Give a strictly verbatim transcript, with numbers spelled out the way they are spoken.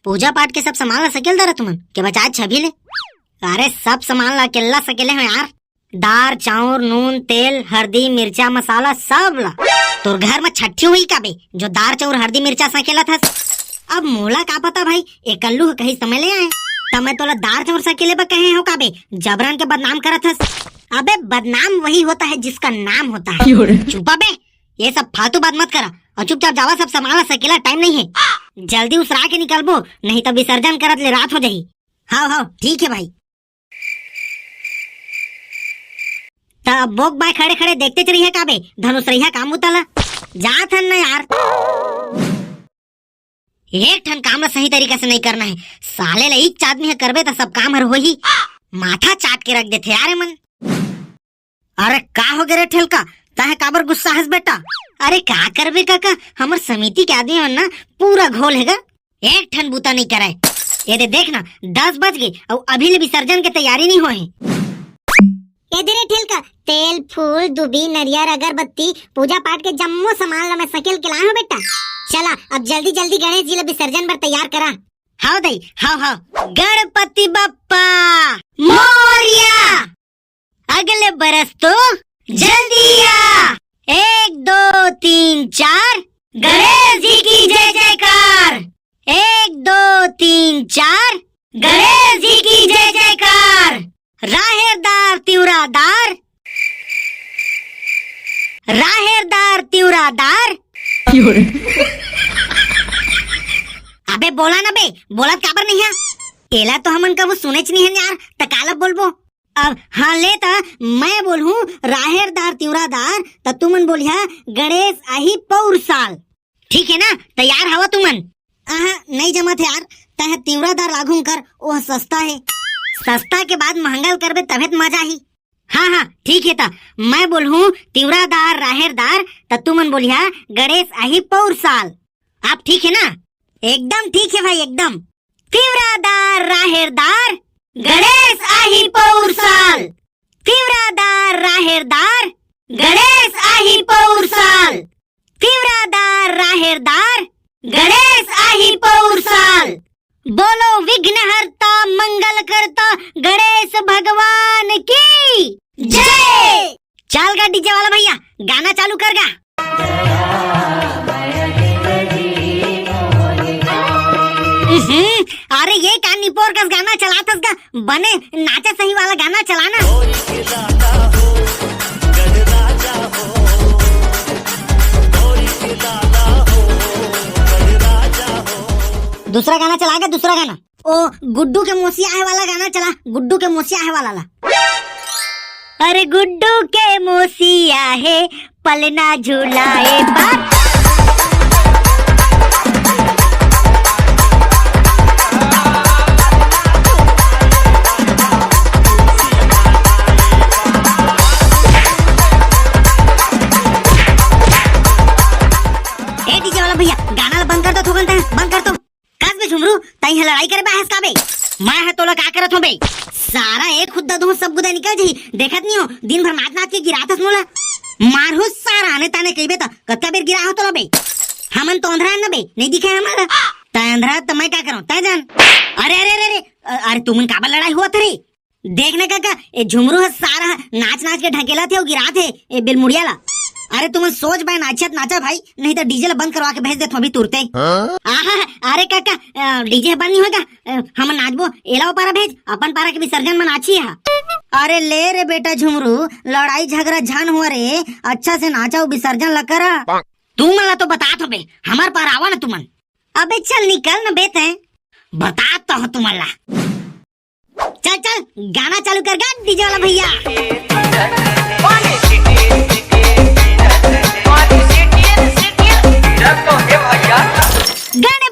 पूजा पाठ के सब सामान ला सकेल दारा तुमन के बचाए छबी ले। अरे सब सामान ला अकेल्ला सकेले हो यार, दार, चाउर, नून, तेल, हरदी, मिर्चा, मसाला सब ला। तोर घर में छट्ठी हुई का बे, जो दार, चाउर, हरदी, मिर्चा सकेलत हस? अब मोला का पता भाई, एकल्लू ह कहीं समय ले आए, त मैं तोला दार, चाउर सकेले बर कहे हो का बे? जबरन के बदनाम करत हस। अबे बदनाम वही होता है जिसका नाम होता है। चुपा बे, ये सब फालतू बात मत करा और चुपचाप जावा, सब सामान ला सकेला, टाइम नहीं है। जल्दी उसरा के निकलबो, नहीं तो विसर्जन करत ले रात हो जाही। हाव हाव, ठीक है भाई। त बोक बाय खड़े खड़े देखते चलिए का बे, धनुष रहिया काम उताला। जात हन ना यार। एक ठन काम ला सही तरीका से नहीं करना है। साले ला इच आदमी ह करबे त सब काम हर होही। माथा चाट के रख देथे यार ए मन। अरे का हो गे रे ठेलका, तहे काबर गुस्सा हस बेटा? अरे का करबे काका, हमर समिति के आदमी मन ना पूरा घोल हेगा, एक ठन बूता नहीं करे। ये दे देख ना, दस बज गे अउ अभी ले विसर्जन के तैयारी नहीं होए हे। ये दे रे ठेलका, तेल, फूल, दुबी, नरियर, अगरबत्ती, पूजा पाठ के जम्मो सामान ला मैं सकेल के लाए हूँ बेटा। चला अब जल्दी जल्दी गणेश जी ला विसर्जन बर तैयार करा। हाव दई, हाव हाव। गणपति बप्पा मोरिया। अगले बरस तो जल्दी आ। एक, दो, तीन, चार, गणेश जी की जय जयकार। एक, दो, तीन, चार, गणेश जी की जय जयकार। राहेरदार, तिवरादार, राहेरदार, तिवरादार। अबे बोला ना बे, बोलत काबर नहीं है? एला तो हमन कभू सुनेच नहीं है यार, त काला बोलबो? अब हाँ ले त मैं बोलहूँ राहेरदार तिवरादार, त तुमन बोलिहा गणेश आही पौर साल। ठीक है ना, तैयार हवा तुमन? आहा, नहीं जमत है यार, तह तिवरादार लागू कर, ओह सस्ता है। सस्ता के बाद महंगा ल करबे तभे त मजा ही। हाँ हाँ ठीक है, त मैं बोलहूँ तिवरादार राहेरदार, त तुमन बोलिहा गणेश आही पौर साल। आप ठीक है ना? एकदम ठीक है भाई, एकदम। तिवरादार राहेरदार, गणेश आही पौर साल। तिवरादार राहेरदार, गणेश आही पौर साल। तिवरादार राहेरदार, गणेश आही पौर साल। बोलो विघ्नहर्ता मंगलकर्ता गणेश भगवान की जय। चल गा डीजे वाला भैया, गाना चालू कर गा। हम्म, अरे ये का निपोर कस गाना चलाथस गा, बने नाचा सही वाला गाना चलाना। दूसरा गाना चला गा, दूसरा गाना। ओ गुड्डू के मोसी आहे वाला गाना चला, गुड्डू के मोसी आहे वाला ला। अरे गुड्डू के मोसी आहे, पलना झुलाए बाप। ए डीजे वाला भैया, गाना ला बंद कर दो, थोकन तैं बंद कर दो। कस बे झुमरू, तैं ह लड़ाई करे बे आयस का बे? मैं ह तोला का करत हों बे? सारा एक खुद्दा दूँ, सब गुदा निकल जाही। देखत नहीं हो, दिन भर नाच नाच के गिराथस मोला। मारहूँ सारा आने ताने कहिबे त कतका बेर गिरा हो तोला बे? हमन तो अंधरा न बे, नहीं दिखे हमन ला। तैं अंधरा त मैं का करूँ, तैं जान। अरे, अरे, अरे, अरे, अ-, अरे तुमन काबर लड़ाई होवत रे? देख ना काका, ए झुमरू ह सारा नाच नाच के ढकेलत हे अउ गिरात हे ए बेलमुड़िया ला। अरे तुमन सोच बाय नाचत नाचा भाई, नहीं त डीजे ला बंद करवा के भेज देथों अभी तुरते। हाँ? आहा, अरे काका, अ, डीजे बंद नहीं होगा, अ, हमन नाचबो, एला ओ पारा भेज, अपन पारा के विसर्जन में नाची हा। अरे ले रे बेटा झुमरू, लड़ाई झगड़ा झन हो रे, अच्छा से नाचा अउ विसर्जन ला करा। तुमन ला तो बतात हों बे, हमर पारा आवा ना तुमन। अबे चल निकल न बे तैं। बतात तो हों तुमन ला। चल चल, गाना चालू कर गा डीजे वाला भैया। गणेश